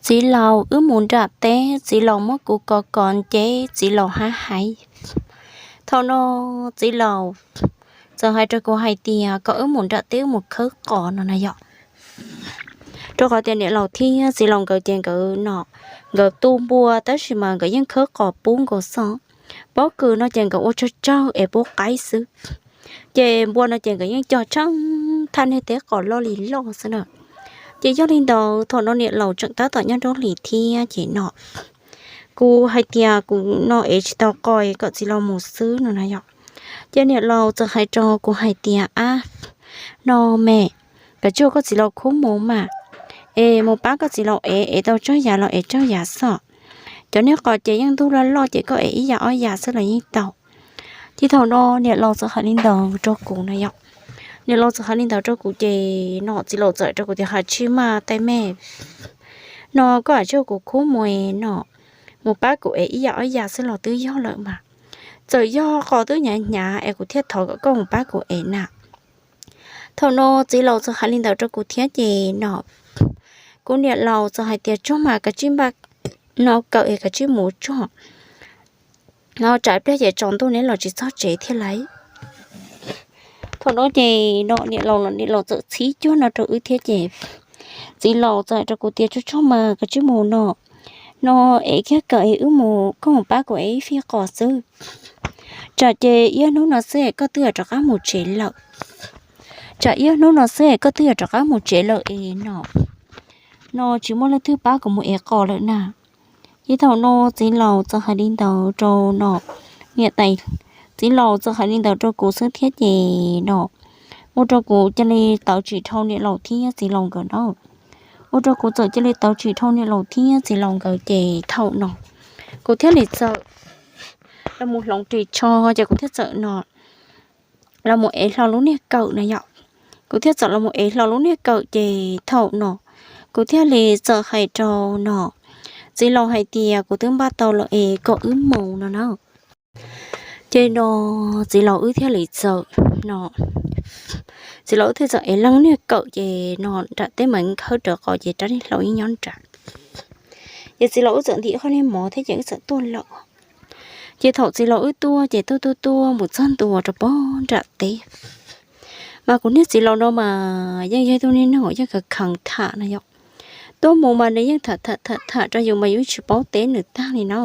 Txiv laus, wb mus nram teb, txiv laus muab kuv kov kov nceb, txiv laus hab haiv. Thaum no txiv laus txawm hais rau kuv hais tias kom wb mus nram teb wb mus khawb qos no na yom. Rau qhov tias niam laus thiab txiv laus nkawd ces nkawd no, nkawd tu npua tab sis mas nkawd yeej khawb qos pub nkaus xwb. Pob kws no ces nkawd ua tsawg tsawg es pub qaib xwb. Ces npua no ces nkawd yeej cog tsheej thaj niag teb qos loj li loj xwb na. Ces yog li ntawd thaum no niam laus tseem tab tom nyob nruab hlis thiab ces no kuv hais tias kuv no ev tsis tau qos kom txiv laus mus xwb no na yom. Ces niam laus txawm hais rau kuv hais tias, ab, no me, kav tsij ua koj txiv laus khub mus mas, es mus pab koj txiv laus ev, ev tau tsawg yav los ev tsawg yav xwb. Cov niag qos ces yeej ntug loj loj ces koj ev ib yav ob yav xwb los yeej tau. Ces thaum no niam laus txawm hais li ntawd rau kuv na yom. Niam laus txawm hais li ntawd rau kuv ces no txiv laus txawm rau kuv tias, hais tsis mas tais me, no koj hais tsis ua kuv khub mus no, mus pab kuv ev ib yav ob yav xwb los twb yog lawm mas. Txawm yog qos twb hnyav hnyav es kuv thiaj thov kom koj mus pab kuv ev na. Thaum no txiv laus txawm hais li ntawd rau kuv thiab ces no kuv niam laus txawm hais tias, tsuag mas kav tsij npaj no kawm es kav tsij mus tsuag, no tsam ib pliag ces tsaus ntuj neb los tsis txog tsev thiab lauj. Thaum no ces no niam laus los niam laus txawm txhib cuag no rau wb thiab ces txiv laus txawm hais rau kuv tias, tsuag tsuag mas kav tsij mus no, no ev kiag kawm es wb mus, koj mus pab kuv ev ib fij qos xwb. Tsam ces ib hnub no xwb es koj twb yuav rov qab mus tsev lawm. Tsam ib hnub no xwb es koj twb yuav rov qab mus tsev lawm es no, no tsis muaj leej twg pab kuv mus ev qos lawm na. Ces thaum no txiv laus txawm hais li ntawd rau no, niam tais, txiv laus txawm hais li ntawd rau kuv xwb thiab ces no ua rau kuv cia li tawv tsim dhau niam laus thiab txiv laus nkawd na. Ua rau kuv txawm cia li tawv tsim dhau niam laus thiab txiv laus nkawd ces thaum no kuv thiaj li txawm los mus hloov ris tsho ces kuv thiaj txawm no los mus ev hlo lub niag kawm na yom. Kuv thiaj txawm los mus ev hlo lub niag kawm ces thaum no kuv thiaj li txawm hais rau no txiv laus hais tias, kuv twb npaj tau lawm es kom wb mus no na. Ces no txiv laus wb thiaj li txawm no, txiv laus wb thiaj txawm ev leej niag kawm ces no nram teb mas khawb rawv qos ces rab niag hlau yeej nyob nram. Ces txiv laus wb txawm ntim qhov niag mov thiab ces wb txawm tuaj lawm. Ces thaum txiv laus wb tuaj ces tuaj tuaj tuaj mus txog ntua rau pog nram teb, mas kuv niag txiv laus no mas yeej yog ib tug niag neeg uas yeej kheev kheev tham na yom. Tuaj mus mas nws yeej tham tham tham tham rau yus mas yus tsis paub teb nws tag li na.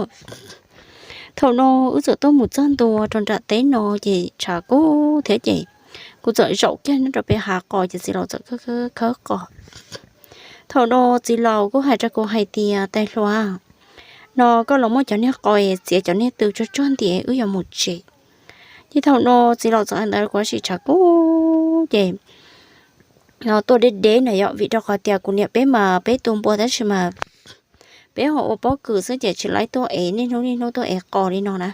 Thaum no wb txawm tuaj mus txog ntua rau nram teb no ces tshav kub thiab ces kuv txawm zaum kiag nyob rau pem hav qos ces txiv laus txawm khawb khawb qos. Thaum no txiv laus kuj hais rau kuv hais tias, tais hluas, no koj los muab cov niag qos txiav cov niag tw tsuag tsuag nti wb yuav mus tsev. Ces thaum no txiv laus txawm hais ntawd kuv ua si tshav kub ces no tuaj deb deb na yom, vim rau qhov tias kuv niam peb mas peb tu npua tab sis mas peb ho ua pob kws xwb ces tsis laib tuaj ev niaj hnub niaj hnub tuaj ev qos li no na.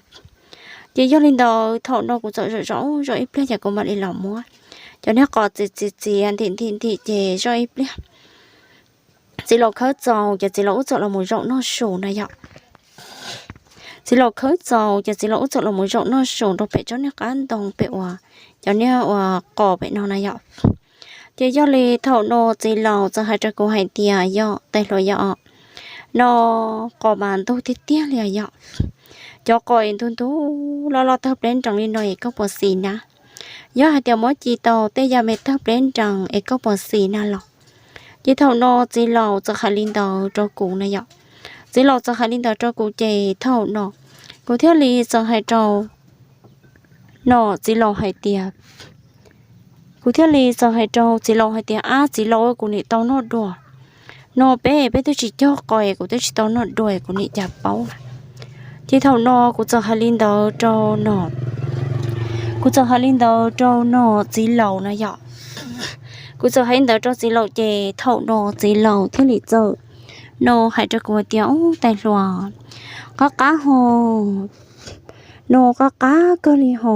Ces yog li ntawd thaum no kuv txawm zaum zaum zaum ib pliag ces kuv mam li los muab cov niag qos txiav txiav txiav ntim ntim ntim ces zaum ib pliag txiv laus khawb txaus ces txiv laus wb txawm los mus zaum noj su na yom. Txiv laus khawb txaus ces txiv laus wb txawm los mus zaum noj su rau pem tsob niag qab ntoo pem uas cov niag uas qos pem no na yom. Ces yog li thaum no txiv laus txawm hais rau kuv hais tias, yog tais hluas yog, no qos mas ntug tiag tiag li yom. Cov qos ntug ntug loj loj tawg pleb nrees li no es koj puas xis na? Yog hais tias muab ci tau tej ya me tawg pleb nrees es koj puas xis na los? Ces thaum no txiv laus txawm hais li ntawd rau kuv na yom. Txiv laus txawm hais li ntawd rau kuv ces thaum no kuv thiaj li txawm hais rau no txiv laus hais tias, kuv thiaj li txawm hais rau txiv laus hais tias, ab txiv laus, kuv nim tau noj dua. No peb peb twb tsis cog qos es kuv twb tsis tau noj dua es kuv nim cas paub. Ces thaum no kuv txawm hais li ntawd rau no, kuv txawm hais li ntawd rau no txiv laus na yom. Kuv txawm hais li ntawd rau txiv laus ces thaum no txiv laus thiaj li txawm no hais rau kuv hais tias, ub tais hluas, qab qab ho, no qab qab kawg li ho.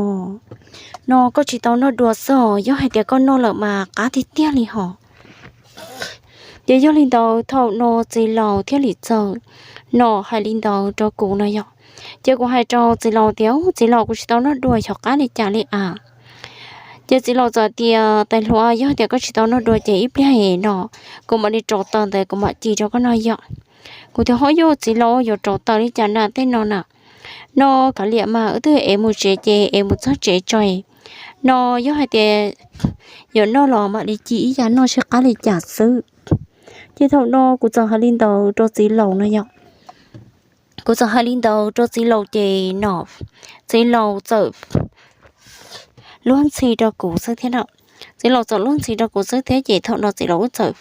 No koj tsis tau noj dua xwb os, yog hais tias koj noj lawm mas qab tiag tiag li ho. Ces yog li ntawd thaum no txiv laus thiaj li txawm no hais li ntawd rau kuv no yom. Ces kuv hais rau txiv laus tias, ub txiv laus, kuv tsis tau noj dua, xyov qab li cas li as. Ces txiv laus txawm tias, tais hluas, yog tias koj tsis tau noj dua ces ib pliag no kuv mam li rau taws ntawd kuv mam ci rau koj noj yom. Kuv tias, Ho yog txiv laus, yuav rauv taws li cas na tej no na? No kav liam mas, wb twb ev mus tsev ces ev mus txog tsev tso. No yog hais tias yuav noj los mam li ci ib yav noj sib qab li cas xwb. Ces thaum no kuv txawm hais li ntawd rau txiv laus no yom. Kuv txawm hais li ntawd rau txiv laus ces no txiv laus txawm luag ntxhi rau kuv xwb thiab no. Txiv laus txawm luag ntxhi rau kuv xwb thiab ces thaum no txiv laus wb txawm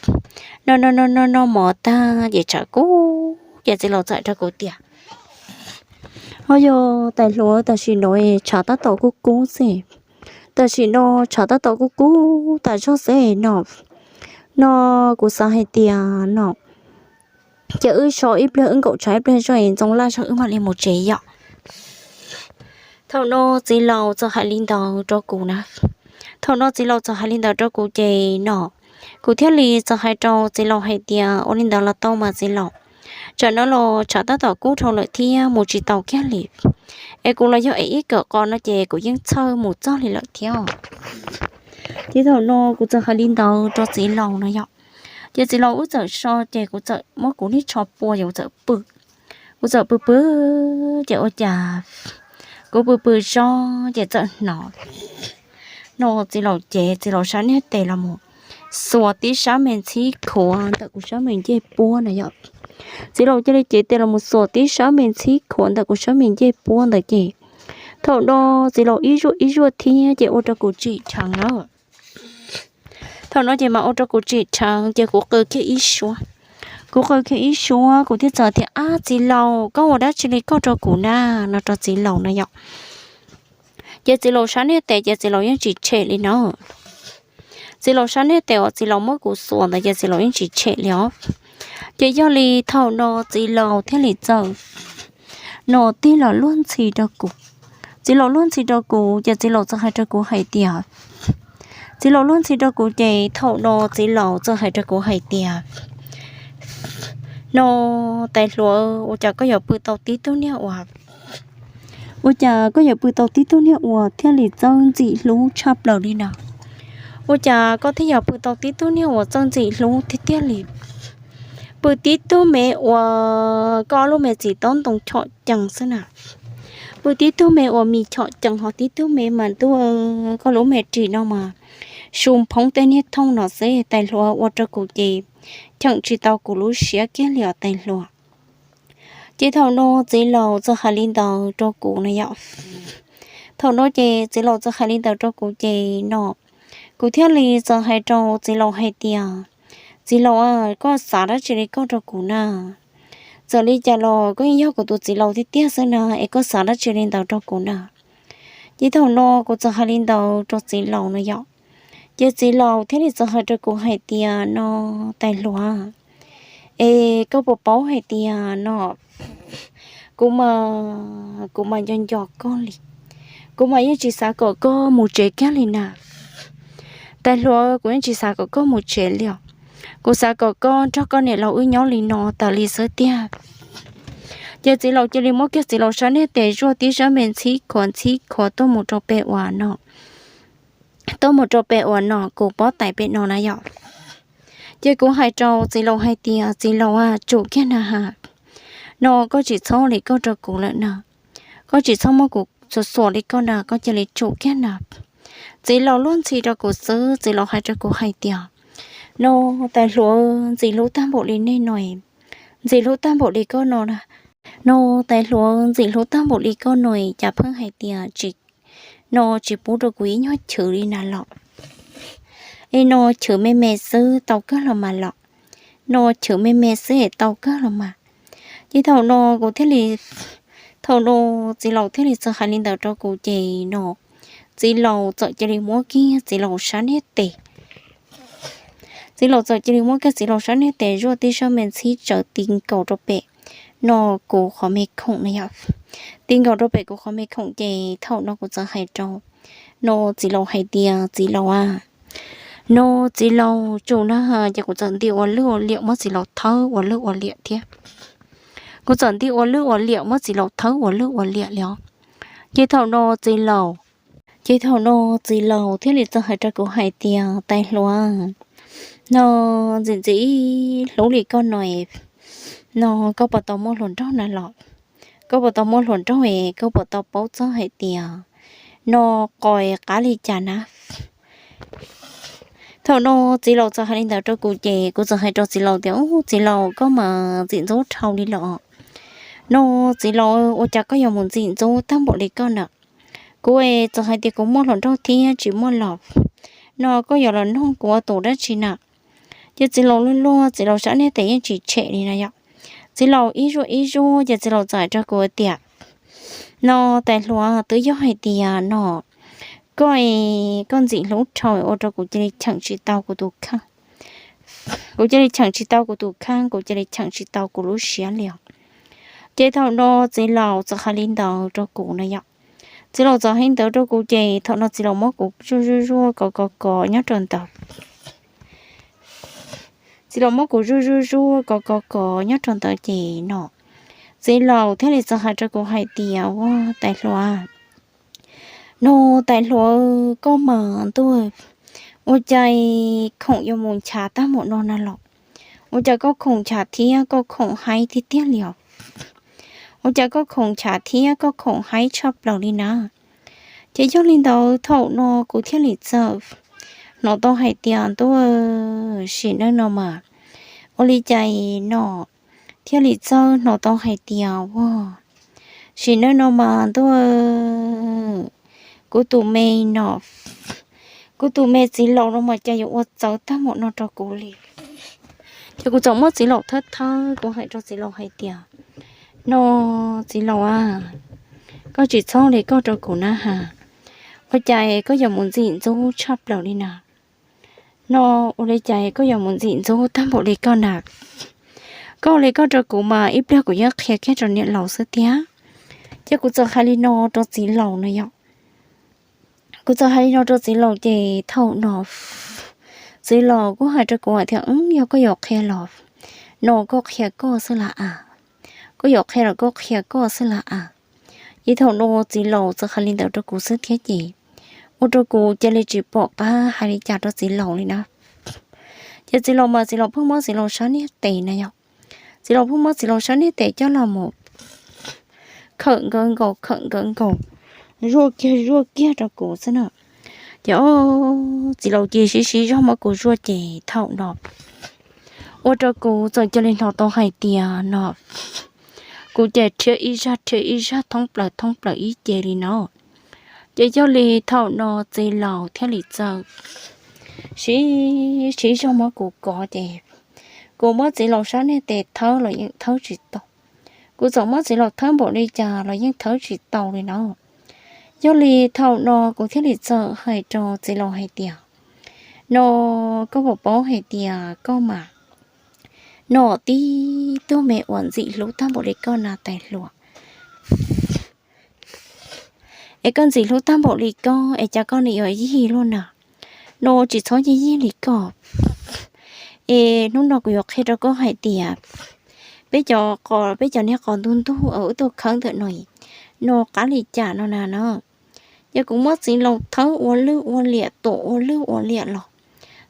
no no no no no mov tag ces tshav kub ces txiv laus txawm rau kuv tias, Ho yog tais hluas, tam sim no tshav tab tom kub kub xwb. Tam sim no tshav tab tom kub kub tas zog xwb no. No kuv xav hais tias no ces wb so ib pliag, wb nkaum tshav ib pliag zog es ntxoo laj zog wb mam li mus tsev yom. Thaum no txiv laus txawm hais li ntawd rau kuv na. Thaum no txiv laus txawm hais li ntawd rau kuv ces no kuv thiaj li txawm hais rau txiv laus hais tias, Ua li ntawd los tau mas txiv laus, tsam no los tshav tab tom kub dhau lawm thiab mus tsis tau kiag li. Es kuv los yog es ib kawm qos no ces kuv yeej txhawj mus txog li lawm thiab. Ces thaum no kuv txawm hais li ntawd rau txiv laus no yom. Ces txiv laus wb txawm so ces kuv txawm muab kuv lub tsho pua ces kuv txawm pw. Kuv txawm pw pw ces ua cas kuv pw pw zog ces txawm hnov no txiv laus ces txiv laus sab niag tes los mus xuas tib sab me ntxhib khuav ntawm kuv sab me ncej puab na yom. Txiv laus cia li cev tes los mus xuas tib sab me ntxhib khuav ntawm kuv sab me ncej puab ntawd ces thaum no txiv laus ib zuaj ib zuaj thiab ces ua rau kuv tsim dheev na. Thaum no ces mas ua rau kuv tsim dheev ces kuv qw kiag ib suab. Kuv qw kiag ib suab kuv thiaj txawm tias, Ab txiv laus, koj ua dab tsi li koj rau kuv na? No rau txiv laus no yom. Ces txiv laus sab niag tes ces txiv laus yeej tsis tshem li no. Txiv laus sab niag tes uas txiv laus muab kuv xuas ntawd ces txiv laus yeej tsis tshem li os. Ces yog li thaum no txiv laus thiaj li txawm no tig los luag ntxhi rau kuv. Txiv laus luag ntxhi rau kuv ces txiv laus txawm hais rau kuv hais tias, txiv laus luag ntxhi rau kuv ces thaum no txiv laus txawm hais rau kuv hais tias, No tais hluas, ua cas koj yuav pw tau tib tug niag uas, ua cas koj yuav pw tau tib tug niag uas thiaj li txawj ntxim hlub tshaj plaws li na? Ua cas koj thiaj yuav pw tau tib tug niag uas txawj ntxim hlub tiag tiag li? Pw tib tug me uas koj lub me txiv taub ntoo chom cees xwb na. Pw tib tug me uas mis chom cees ho tib tug me mas ntuj, koj lub me ris no mas su phoob tej niag thooj no xwb. Tais hluas, ua rau kuv ces cheem tsis tau kuv lub siab kiag li os tais hluas. Ces thaum no txiv laus txawm hais li ntawd rau kuv no yom. Thaum no ces txiv laus txawm hais li ntawd rau kuv ces no kuv thiaj li txawm hais rau txiv laus hais tias, Txiv laus, koj xav dab tsi li koj rau kuv na? Txawm li cas los koj yeej yog kuv tus txiv laus tiag tiag xwb na, es koj xav dab tsi li ntawd rau kuv na? Ces thaum no kuv txawm hais li ntawd rau txiv laus no yom. Ces txiv laus thiaj li txawm hais rau kuv hais tias, No tais hluas, es koj puas paub hais tias no kuv mas, kuv mas nco nco koj li. Kuv mas yeej tsis xav kom koj mus tsev kiag li na. Tais hluas, kuv yeej tsis xav kom koj mus tsev li os. Kuv xav kom koj nrog koj niam laus wb nyob li no tas li xwb tiag. Ces txiv laus cia li muab kiag txiv laus sab niag tes zuaj tib sab me ntxhib khuav ntxhib khuav tuaj mus rau pem uas no, tuaj mus rau pem uas no kuv pob tais pem no na yom. Ces kuv hais rau txiv laus hais tias, Txiv laus, tsum kiag na has. No koj tsis txhob li koj rau kuv lawm na. Koj tsis txhob muab kuv xuas xuas li koj na, koj cia li tsum kiag na. Txiv laus luag ntxhi rau kuv xwb, txiv laus hais rau kuv hais tias, No tais hluas, ntxim hlub tag npaum li nej no, ntxim hlub tag npaum li koj no na. No tais hluas, ntxim hlub tag npaum li koj no, cas pheej hais tias tsis, no tsis pub rau kuv ib nyuag chwv li na los? Es no chwv me me xwb tau kawg los mas los? No chwv me me xwb es tau kawg los mas? Ces thaum no kuv thiaj li, thaum no txiv laus thiaj li txawm hais li ntawd rau kuv ces no txiv laus txawm cia li muab kiag txiv laus sab niag tes, txiv laus txawm cia li muab kiag txiv laus sab niag tes zuaj tib sab me ntxhib tsawv ti nkaus rau pem no kuv qhov me khoom na yom. Ti nkaus rau pem kuv qhov me khoom ces thaum no kuv txawm hais rau no txiv laus hais tias, Txiv laus, no txiv laus, tsum na. Ces kuv txawm nti ua lwj ua liam muab txiv laus thawb ua lwj ua liam thiab. Kuv txawm nti ua lwj ua liam muab txiv laus thawb ua lwj ua liam li os. Ces thaum no txiv laus, ces thaum no txiv laus thiaj li txawm hais rau kuv hais tias, Tais hluas, no ntxim ntxim hlub li koj no, No koj puas tau muaj hluas nraug na los? Koj puas tau muaj hluas nraug es koj puas tau paub txog hais tias no qos qab li cas na? Thaum no txiv laus txawm hais li ntawd rau kuv ces kuv txawm hais rau txiv laus tias, Ub, txiv laus, koj mas ntxim ntxub dhau li los. No txiv laus, ua cas koj yuav mus ntxim ntxub tag npaum li koj na? Kuv txawm hais tias kuv muaj hluas nraug thiab tsis muaj los, no koj yuav los nug kuv ua tus dab tsi na? Ces txiv laus luag luag, txiv laus sab niag tes yeej tsis tshem li na yom. Txiv laus ib zuaj ib zuaj ces txiv laus txawm hais rau kuv tias, No tais hluas, twb yog hais tias no koj, koj ntxim hlub dhau ua rau kuv cia li cheem tsis tau kuv tus kheej. Kuv cia li cheem tsis tau kuv tus kheej, kuv cia li cheem tsis tau kuv lub siab li os. Ces thaum no txiv laus txawm hais li ntawd rau kuv na yom. Txiv laus txawm hais li ntawd rau kuv ces thaum no txiv laus muab kuv zuaj zuaj zuaj kov kov kov nyob rau ntawd. Txiv laus muab kuv zuaj zuaj zuaj kov kov kov nyob rau ntawd ces no txiv laus thiaj li txawm hais rau kuv hais tias, Ua tais hluas, no tais hluas, koj mas ntuj, ua cas khoom yuav mus nchav tag npaum no na los? Ua cas koj khoom nchav thiab koj khoom haib tiag tiag li os? Ua cas koj khoom nchav thiab koj khoom haib tshaj plaws li na? Ces yog li ntawd thaum no kuv thiaj li txawm hnov tau hais tias, Ntuj, sim neej no mas ua li cas no, thiaj li txawm hnov tau hais tias, Ua, sim neej no mas ntuj, kuv tus me no, kuv tus me txiv laus no mas cas yuav ua txawv tag npaum no rau kuv li. Ces kuv txawm muab txiv laus thawb thawb, kuv hais rau txiv laus hais tias, No txiv laus a, koj tsis txhob li koj rau kuv na has. Ua cas koj yuav mus ntxim ntxub tshaj plaws li na? No ua li cas koj yuav mus ntxim ntxub tag npaum li koj na? Koj ua li koj rau kuv mas ib pliag kuv yeej qhia kiag rau niam laus xwb tiag. Ces kuv txawm hais li no rau txiv laus no yom. Kuv txawm hais li no rau txiv laus ces thaum no txiv laus kuj hais rau kuv hais tias, Yog koj yuav qhia los no koj qhia koj xwb las as. Koj yuav qhia los koj qhia koj xwb las as. Ces thaum no txiv laus txawm hais li ntawd rau kuv xwb thiab ces ua rau kuv cia li tsis pom qab hais li cas rau txiv laus li na. Ces txiv laus mas txiv laus pheej muab txiv laus sab niag tes na yom. Txiv laus pheej muab txiv laus sab niag tes coj los mus khawm nkawd nkaus khawm nkawd nkaus, zuaj kiag zuaj kiag rau kuv xwb na. Ces o, txiv laus cia li siv siv zog muab kuv zuaj ces thaum no ua rau kuv txawm cia li hnov tau hais tias no kuv ces rhiab ib zaj rhiab ib zaj thoob plaws thoob plaws ib ce li no. Ces yog li thaum no txiv laus thiaj li txawm siv siv zog muab kuv kov ces kuv muab txiv laus sab niag tes thawb los yeej thawb tsis tau. Kuv txawm muab txiv laus thawb npaum li cas los yeej thawb tsis tau li na. Yog li thaum no kuv thiaj li txawm hais rau txiv laus hais tias, No koj puas paub hais tias koj mas no tib tug me uas ntxim hlub tag npaum li koj na tais hluas. Es koj ntxim hlub tag npaum li koj es cas koj nim yuav yig luaj na? No tsis txhob yig yig li koj. Es hnub no kuv yuav qhia rau koj hais tias peb cov qos, peb cov niag qos ntug ntug uas wb tuaj khawb ntawm no, no qab li cas no na no. Ces kuv muab txiv laus thawb ua lwj ua liam, tuam ua lwj ua liam los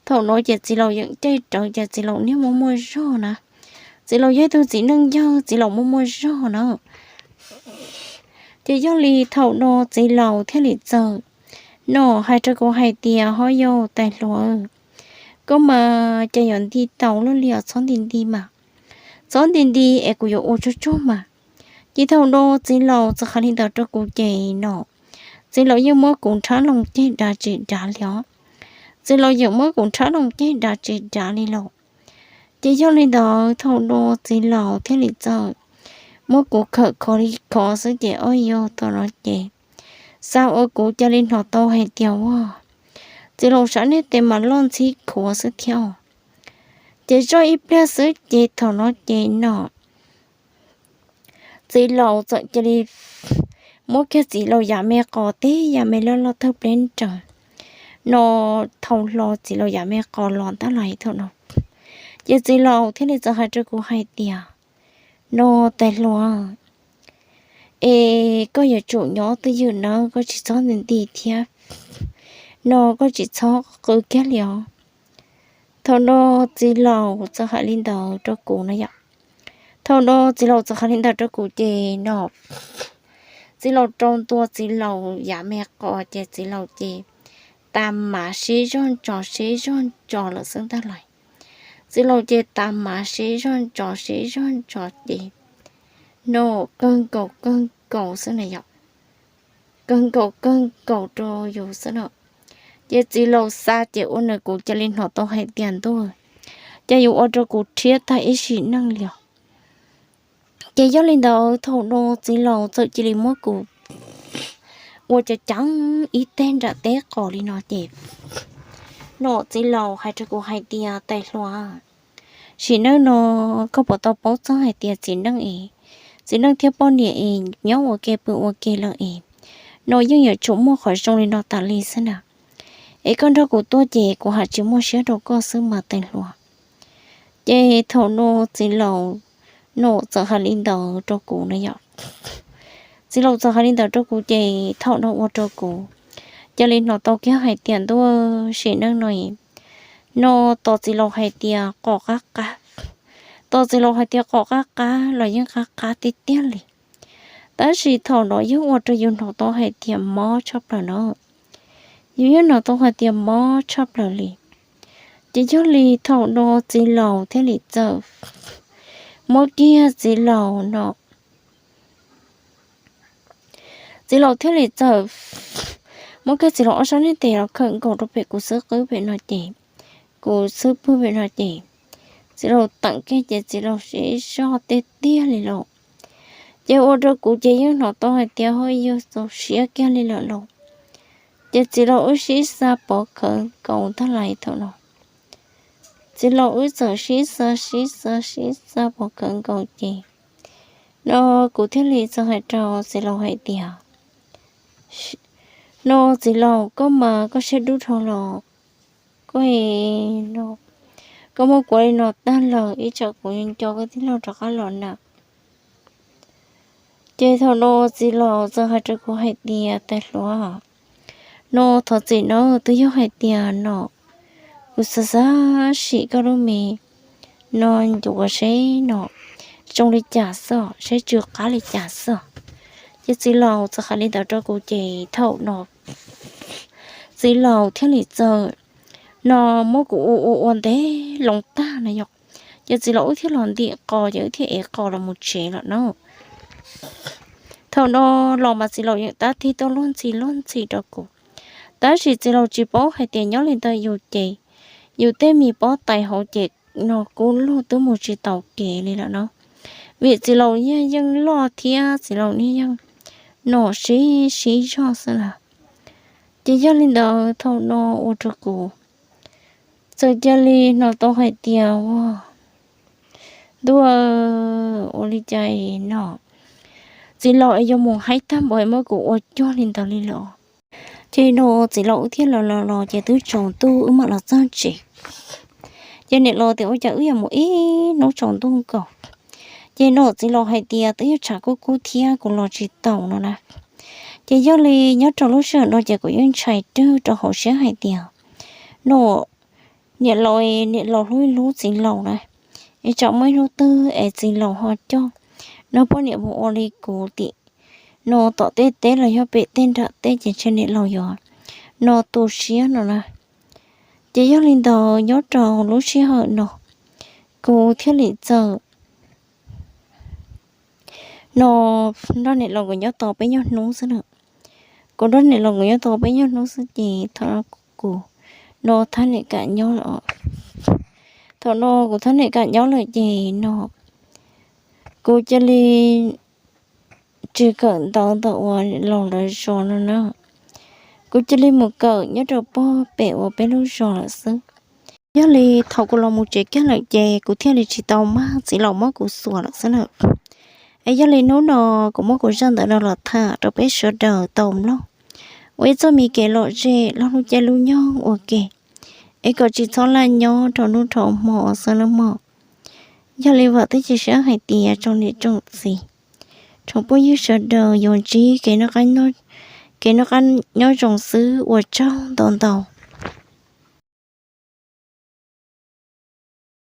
thaum no ces txiv laus yeem caij rawv ces txiv laus niag muaj muaj zog na. Txiv laus yog ib tug txiv neej yawg, txiv laus muaj muaj zog na. Ces yog li thaum no txiv laus thiaj li txawm no hais rau kuv hais tias, Ho yau tais hluas, koj mas cas yuav nti tau luaj li os, txhob nti nti mas, txhob nti nti es kuv yuav ua tsuag tsuag mas. Ces thaum no txiv laus txawm hais li ntawd rau kuv ces no txiv laus yeej muab kuv nrhab loo ceg dav tsis dav li os. Txiv laus yeej muab kuv nrhab loo ceg dav tsis dav li los. Ces yog li ntawd thaum no txiv laus thiaj li txawm muab kuv khawm khov li khov xwb ces o yau thaum no ces xav ua kuv cia li hnov tau hais tias ua txiv laus sab niag tes mas loj ntxhib khuav xwb thiab. Ces zoj ib pliag xwb ces thaum no ces no txiv laus txawm cia li muab kiag txiv laus yav me qos tib yav me loj loj thawj pleb nraws no thau hlo txiv laus yav me qos los ntag los thaum no. Ces txiv laus thiaj li txawm hais rau kuv hais tias, No tais hluas, es koj yuav tsum nyob twj ywm nawb, koj tsis txhob nti nti thiab, no koj tsis txhob qw kiag li os. Thaum no txiv laus txawm hais li ntawd rau kuv no yom. Thaum no txiv laus txawm hais li ntawd rau kuv ces no txiv laus rau ntua txiv laus yav me qos ces txiv laus ces tas mav sib zog ntso sib zog ntso lawm xwb ntag lauj. Txiv laus ces tas mav sib zog ntso sib zog ntso ces no kawg nkaus kawg nkaus xwb na yom, kawg nkaus kawg nkaus rau yus xwb no. Ces txiv laus xa ces ua nws kuv cia li hnov tau hais tias ntuj, ces yus ua rau kuv rhiab tag ib sim neej li os. Ces yog li ntawd thaum no txiv laus txawm cia li muab kuv ua cav ceev ib teg nram teb qos li no ces no txiv laus hais rau kuv hais tias tais hluas, sim neej no koj puas tau paub txog hais tias txiv neej es, txiv neej thiab poj niam es nyob ua ke pw ua ke lawm es no yeej yuav tsum muaj qhov zoo li no tas li xwb na. Es koj nrog kuv tuaj ces kuv haj tsis muaj siab rau koj xwb mas tais hluas. Ces thaum no txiv laus no txawm hais li ntawd rau kuv no yom. Txiv laus txawm hais li ntawd rau kuv ces thaum no ua rau kuv cia li hnov tau kiag hais tias ntuj, sim neej no no tos txiv laus hais tias qos qab qab, tos txiv laus hais tias qos qab qab los yeej qab qab tiag tiag li. Tab sis thaum no yeej ua rau yus hnov tau hais tias mob tshaj plaws no, yus yeej hnov tau hais tias mob tshaj plaws li. Ces yog li thaum no txiv laus thiaj li txawm muab kiag txiv laus no, txiv laus thiaj li txawm muab kiag txiv laus ob sab niag tes los khawm nkaus rau pem kuv xub qwb pem no ces, kuv xub pwg pem no ces txiv laus teem kiag ces txiv laus siv zog tiag tiag li lawm. Ces ua rau kuv ces yeej hnov tau hais tias ho yus txaus siab kiag li lawm lauj. Ces txiv laus wb sib xa pov khawv nkaus ntag lauj thaum no. Txiv laus wb txawm sib xa sib xa sib xa pov khawv nkaus ces no kuv thiaj li txawm hais rau txiv laus hais tias, no txiv laus, koj mas koj siab dub dhau los, koj, koj muab kuv ua li no tag lawm ib tsam kuv nco koj tij laug rov qab los na. Ces thaum no txiv laus txawm hais rau kuv hais tias tais hluas, no thov txim nawb, twb yog hais tias no kuv xav xav sim koj lub me no ncuav seb no zoo li cas xwb, seb tsw qab li cas xwb. Ces txiv laus txawm hais li ntawd rau kuv ces thaum no txiv laus thiaj li txawm no muab kuv ua ua ua ntev loo tag no yom. Ces txiv laus wb thiaj los ntim qos ces wb thiaj ev qos los mus tsev lawm na. Thaum no los mas txiv laus yeej tab tig tuaj luag ntxhi luag ntxhi rau kuv, tab sis txiv laus tsis paub hais tias nyob li ntawd yus ces yus tej me pob tais hauv ces no kub lug twb mus tsis taus kev li lawm no. Vim txiv laus yeej yeej loj thiab txiv laus niag yeej no sib sib zog xwb na. Ces yog li ntawd thaum no ua rau kuv txawm cia li hnov tau hais tias ua ntuj, ua li cas no txiv laus es yuav mus haib tag npaum es muab kuv ua cuag li ntawd li los. Ces no txiv laus wb thiaj los los los ces twb tsaus ntuj wb mam los txog tsev. Ces niam laus tias ua cas wb yuav mus ib hnub tsaus ntuj nkaus. Ces no txiv laus hais tias twb yuav tshav kub kub thiab kuv los tsis taus no na. Ces yog li nyob rau lub sij hawm no ces kuv yeej ntshai rwg rau hauv siab hais tias no niam laus, niam laus hlub hlub txiv laus na, es tsam muaj ib hnub twg es txiv laus ho coj no poj niam mus ua li kuv tim no tom tej teb los yog pem tej nram teb ces ntshe niam laus yuav no tu siab no na. Ces yog li ntawd nyob rau lub sij hawm no kuv thiaj li txawm no nrog niam laus nkawd nyob tau peb nyuag hnub xwb na. Kuv nrog niam laus nkawd nyob tau peb nyuag hnub xwb ces thaum no kuv no thab niam kam nyob lawm. Thaum no kuv thab niam kam nyob lawm ces no kuv cia li tsis kawm ntawv ntawm uas niam laus lawv zos no na. Kuv cia li mus kawm nyob rau pog pem uas peb lub zos lawm xwb. Yog li thaum kuv los mus tsev kiag lawm ces kuv thiaj li tsis tau mag txiv laus muab kuv xuas lawm xwb na. Es yog li hnub no kuv muab kuv zaj ntawm no los tham rau peb sawv daws tau mloog ua ib txoj me kev lom zem loj lub caij lub nyoog ua ke, es kom tsis txhob laj nyob rau hnub rau hmo xwb nawb mog. Yog li vam thiab cia siab hais tias tsoom niam tsoom txiv, tsoom phooj ywg sawv daws yuav ntsib kev noj qab nyob zoo xwb, ua tsaug ntau ntau